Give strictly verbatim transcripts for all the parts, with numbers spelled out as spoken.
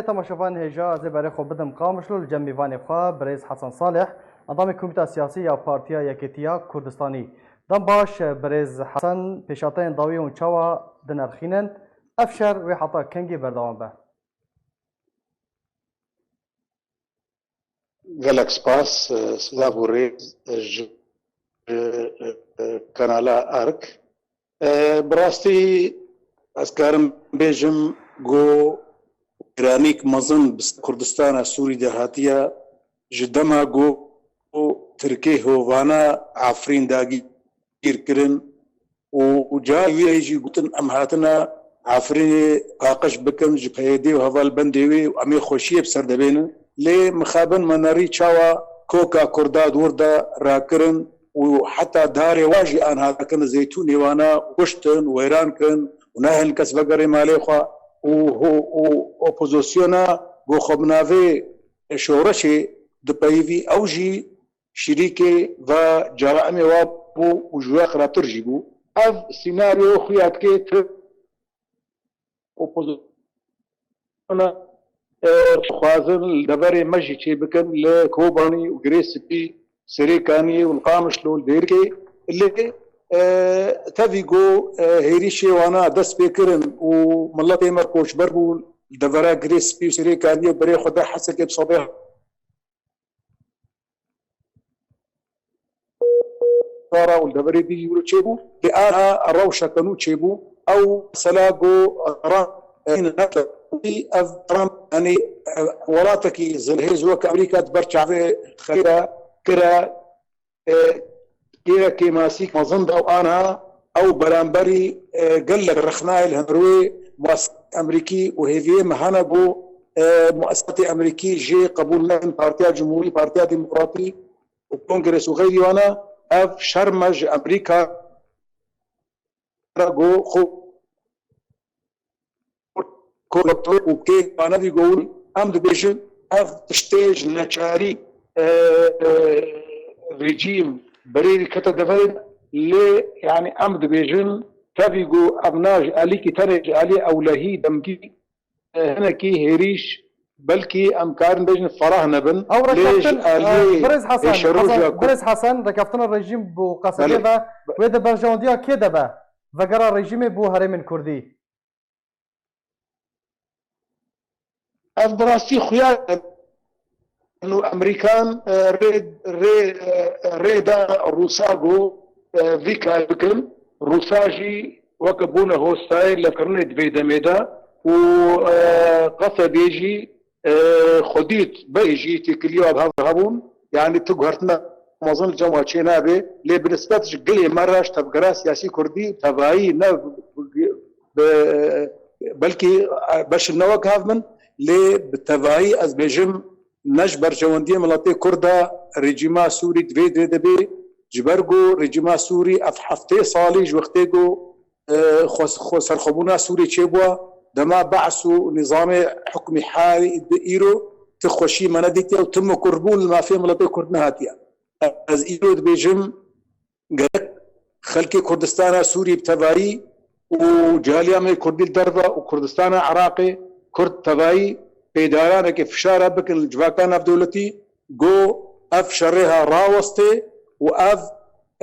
Temaşevan hêja ez ê berê xwe bidim Qamişlo li cem mêvanê xwe birêz Hesen Salih, endamê Komîta Siyasî ya Partiya Yekêtiya Kurdistanî. Dem baş birêz Hesen, pêşhateyên dawî hûn çawa dinirxînin? Ev şer wê heta kengî berdewam be? Gelek spas, silav û rêz ji kanala Ark. Bi rastî ez karim bêjim ku giranîk mezin bi Kurdistana Sûrî de hatiye ji dema ku Tirkê hovana Efrîn dagîr kirin û carî wî jî gotin em hatine Efrînê paqij bikin ji P Y D û hevalbendê wê û em ê xweşiyê bi ser de bênin. Lê mixabin me nerî çawa koka Kurda di wir de rakirin û heta darê wan jî an hate kirin zeytûnê wana kuştin, wêran kirin û nehêlin kes vegerê malê xwe û, û, û opozisyona ku xwe bi navê şoreşê dipeyivî ew jî şirîkê va cara em ê wa bû û ji we xirabtir jî bû. Ev sînaryo xuya dike tu opozisyona, e, dixwazin li deverê me jî çêbikin li Kobanî û Girê Spî, Serêkaniyê û li Qamişlo li Dêrikê. Lê, e, tevî ku, e, hêrîşê wana dest pê kirin û miletê me koçber bûn li devera Girê Spî û Serêkaniyê berê xwe da Hesekê bi sedê sala û li deverê dî jî wilo çêbû. Lê aniha rewşeke nû çêbû. Ew mesela ku Trump, e, ev Trump, yanî, e, welatekî zilhêz wek Amerîka di ber çavê xelkê de kire, e, kêre kêmasîk mezin da û aniha ew beramberî, e, gelek rexnayê li hundir wê muasasatê Amerîkî û hêviyê me hene ku, e, muasasatê Amerîkî jê qebûl nekin, Partiya Cumhurî, Partiya Demokratî û Kongres û xeyrî wana. Ev şer me ji Amerîka re ku xwe Koloto û kê wana vî govûn em dibêjin ev tiştê ji neçarî, e, e, rejîm berê vî kete deverê. Lê, yanî, em dibêjin tevî ku ev na ji alîkî tenê ji alî ewlehî demkî, e, hinekî hêrîş belkî em karin bêjin ferah nebin. Ew lê ji rêkeftin, e, aliyê birêz Hesen, hêşeroja Hesen, ku birêz Hesen, rêkeftina rejîm bo qesedê Belê. Ve wê di berjewendiya kê de be? Vegera rejîmê bo herêmên Kurdî? Ev bi rastî xuya û Amerîkan, e, rê, rê, e, rê da Rûsa ku, e, vî kar bikin. Rûsa jî weke bûne hostayê levkirinê di vê demê de û, e, qesedê jî, e, xwedî berê jî têkiliya bi hev re hebûn. Yanî tu guhertina mezin li cem we çênabe. Lê bi nisbet ji gilê me re, ji tevgera siyasî kurdî, tevayî ne bi, belkî beşin ne wek hev min, lê bi tevayî ez bêjim ne ji berjewendiyê miletê Kurd e rejîma Sûrî di vê dirê de bê, ji ber ku rejîma Sûrî ev heftê salî ji wextê ku, e, xwe, xwe serxwebûna Sûrî çêbûye, dema Be's û nîzamê hukmî herî di îro ti xweşî me nedîtiye û ti mukirbûn li mafê miletê Kurd nehatiye. Ez îro dibêjim, gerek xelkê Kurdistana Sûrî bi tevayî û caliya me Kurdî li derve û Kurdistana Iraqê Kurd tevayî pêdaranekê fişara bikin li civaka navdewletî, go ev şerê ha rawestê û ev,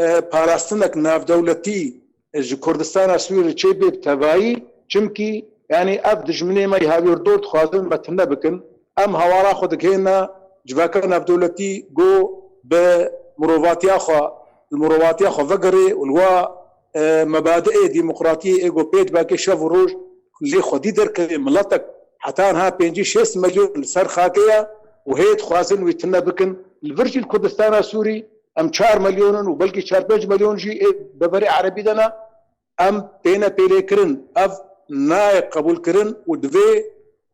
e, parastinek navdewletî ji Kurdistana Sûrî çêbê bi tevayî, çimkî, yanî, ev dijminê me yê hawirdor dixwazin me tune bikin. Em hawara xwe digihêne civaka navdewletî, go bi mirovatiya xwe, li mirovatiya xwe vegerê û li wa, e, mebadiê demokratiyê ê go pê dibakê şev û roj lê xwedî derkevê miletek heta niha pêncî şêst milyon li ser xakê ye û hê dixwazin wî tune bikin. Li vir jî li Kurdistana Sûrî em çar milyon in û belkî çar pênc milyon jî ê deverê erebî de ne. Em têne pêlêkirin. Ev nayê qebûlkirin û divê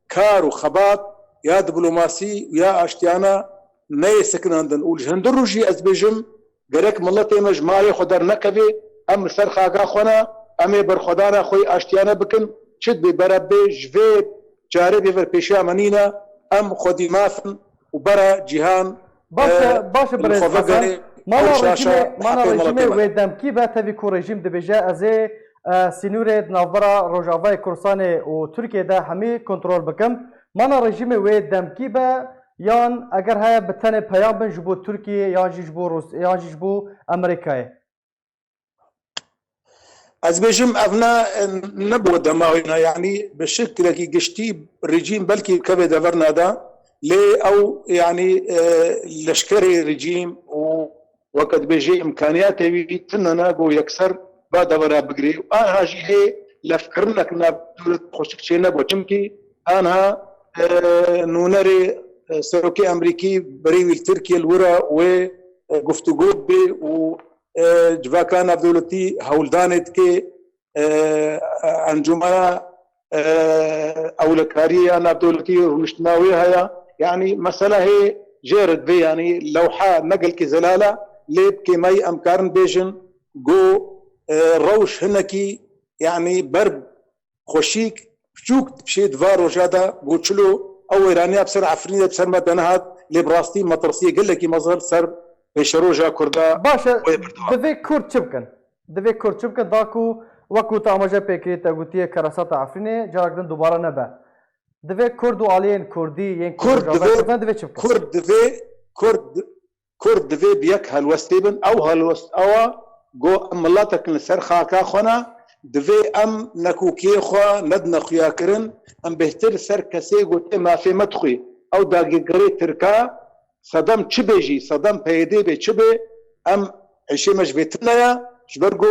kar û xebat ya diplomasî û ya aştiyane neyê sekinandin. Û ji hundir rû jî ez dibêjim, gerek miletê me ji malê xwe dernekevê, em li ser xaka xwe ne, em ê berxwedana xwe yê aştiyane bikin, çi dibê bere bê, ji vê carê bêver pêşiya me nîne, em xwedî maf in û bere cîhan, Baş e, e, baş e li birêz xwe Hesen. Vegerê, Mala ew şaşa rejîmê, mala hepê rejîmê miletê me. Wê demkî be, tevî ku rejîm dibêje, ez ê, e, sînorê di navbera Rojavayê Kurdistanê û Tirkiyê de hemî kontrol bikim. Mana rejîmê wê demkî be, yan eger heye bi tenê peyam bin ji bo Tirkiyê, yan jî ji bo Rûs-, yan jî ji bo Amerîkayê? Ez bêjim, ev ne, ne bo dema wê ne, yanî bi şeklekî giştî rejîm belkî kevê deverna de, lê ew, yanî, e, leşkerê rejîm û weke dibêjê îmkaniyatê wî tune ne ku yekser ba devera bigirê. Û anha jî hê lefkirinek nav dewlet xweşik çê nebû. Çimkî anha, e, nûnerê, e, serokê Amerîkî berê wî li Tirkiye li wir e, wê, e, guftûgo bê û, e, civaka navdewletî hewldanê dike, e, encûmena, e, ewlekariyê ya navdewletî rûniştina wê heye. Yanî mesela hê jê re divê, yanî lewha ne gelkî zelal e, lê bi kêmayî em karin bêjin ku, e, rewş hinekî, yanî ber xweşik, piçûk dipşê di va roja de ku çilo ew wêraniya bi ser Efrînê de bi ser me de nehat, lê bi rastî metirsiyê gelekî mezin ser pêşeroja Kurda Baş e, wê berdewam. Divê Kurd çi bikin? Divê Kurd çi bikin? Da ku wekû te amaje pê kirî, te gotiye keresata Efrînê carek din dubare nebe. Divê Kurd û aliyên Kurdî yên ku Kurd Rojava divê, Kurdan divê çi bikin? Kurd divê, Kurd, Kurd divê bi yek helwestê bin. Ew helwest ew e ku em miletek in li ser xaka xwe ne, divê em nekokiyê xwe nedine xuyakirin, em bêhtir ser kesê ku tê mafê me dixwî. Ew dagirkerê Tirka, sedem çi bê jî, sedem P Y D bê çi bê, em êşê me ji vê tune ye, ji ber ku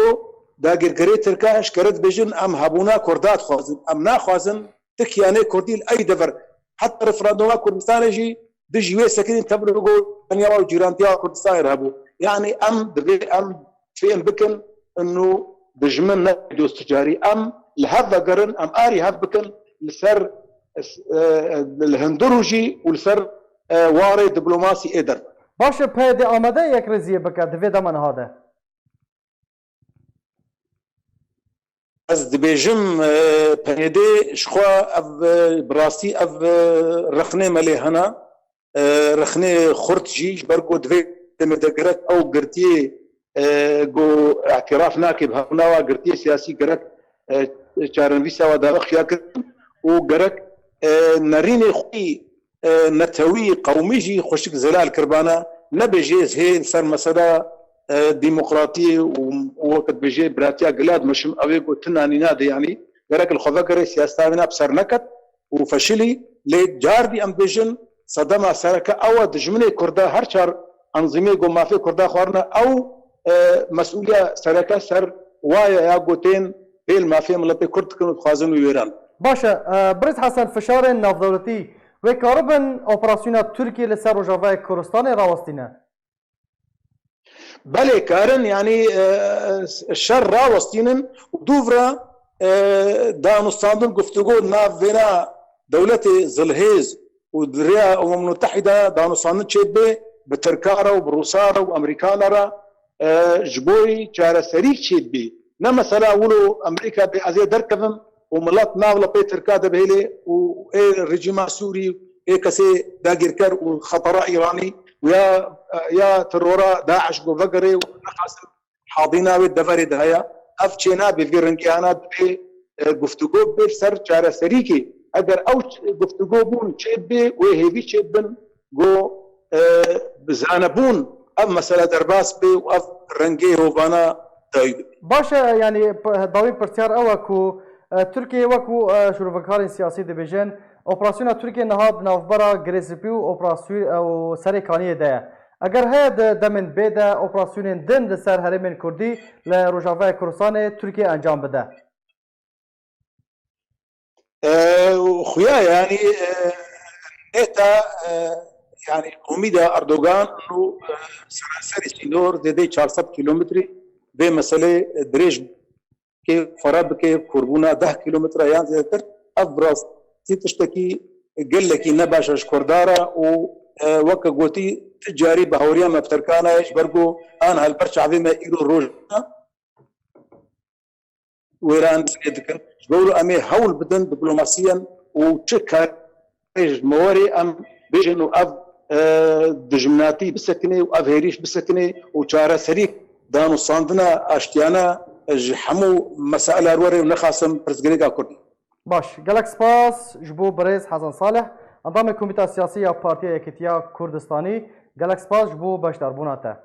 dagirkerê Tirka ji kere dibêjin, em hebûna Kurda dixwazin. Em naxwazin ti kiyanê Kurdî li ey dever, heta referanduma Kurdistanê jî dijî wê sekinîn, tevro ku tenya û cîrantiya Kurdistanê re hebû. Yanî em divê em fêm bikin, inu dijmin ne dost carî. Em li hev vegerin, em arî hev bikin, li ser, e, li hundir û jî û li ser, e, warê diplomasî ê derve. Baş e, P Y D amade ye yekrêziyê bike di vê dema niha de? Ez dibêjim, e, P Y D ji xwe ev, e, bi rastî ev, e, rexnê me lê hene. E, rexnê xurt jî, ji ber ku di vê demê de gerek ew girtiyê, e, ku îtiraf nake bi hevnawa girtiyê siyasî gerek, e, çarenivîsa we dawe xuya kirin û gerek, e, nerînê xwî, e, netewî, qewmî jî xweşik zelal kiribana. Nebêjê ez hê li ser mesela, e, demokratiyê û, û weke dibêjê biratiya gila dimeşim, ew ê ku tuna nîna de, yanî gerek li xwe vegerê siyaseta wêna bi ser neket û feşilî. Lê cardî em dibêjin sedema sereke ew e, dijminê Kurda her çar enzîmê ku mafê Kurda xwarine, ew, e, mesûliya sereke ser waye ya ku tên pêl mafê miletê Kurd dikin û dixwazin wî wêran. Baş e, e, Birêz Hesen, fişarên navdewletî wê karibin operasyona Tirkiyê li ser Rojavayê Kurdistanê rawestîne? Belê, karin, yanî, e, şer rawestînin û dûv re, e, danûstandin, guftûgo nav vêna dewletê zilhêz û di rêya Umem Mutehîda danûstandin çêdibe, bi Tirka re û bi Rûsa re û Amerîkana re, e, ji bo yî çareserî çêdibî. Ne mesela wilo Amerîka bê ez ê derkevim û milet nav li pê Tirka de bihêlê û ê rejîma Sûrî, ê kesê dagîrker û xetera Îranî û ya, ya terora DAIŞ ku vegerê û nexasim hadîna wê deverê de heye. Ev çênabe, vî ringiyana divê, e, guftûgo bê ser çareserîkê. Eger ew ç-, guftûgo bûn çêbê, wê hêvî çêbin, ku, e, bi zanebûn ev mesele derbas bê û ev rengê hovana dayî bibe. Baş e, yanî, p-, dawîn pirsyar ew e ku, e, Tirkiye wekû, e, şîrovekarên siyasî dibêjin, operasyona Tirkiye niha di navbera Girê Spî û operasyon-, e, û Serê Kaniyê de ye. Eger heye di demên bê de operasyonên din li ser herêmên Kurdî li Rojavayê Kurdistanê Tirkiye encam bide? E, xuya, yanî, e, nêta, e, yanî, komîda Erdogan û, e, seranserê sînor zêdeyî çar sed kîlometrî vê meselê dirêj bike, xwe re bike, kûrbûna deh kîlometre yan zêdetir. Ev bi rastî tiştekî gelekî ne baş e ji Kurda re û, e, weke gotî, ti carî bi hawriya me bi Tirkan e, ji ber ku an hel ber çavê me îro roj e. Wêranê dikin. Ji bo em ê hewl bidin diplomasiyen û çi karê ji me werê em bêjin û ev, e, dijminatî bisekinê û ev hêrîş bisekinê û çareserî danûstandina aştiyane ji hemû mesaila werê û nexasim pirsgirêka Kurdî. Baş, gelek spas ji bo birêz Hezan Salih, endamê Komîta Siyasî ya Partiya Yekîtiya Kurdistanî. Gelek spas ji bo beşdarbûna te.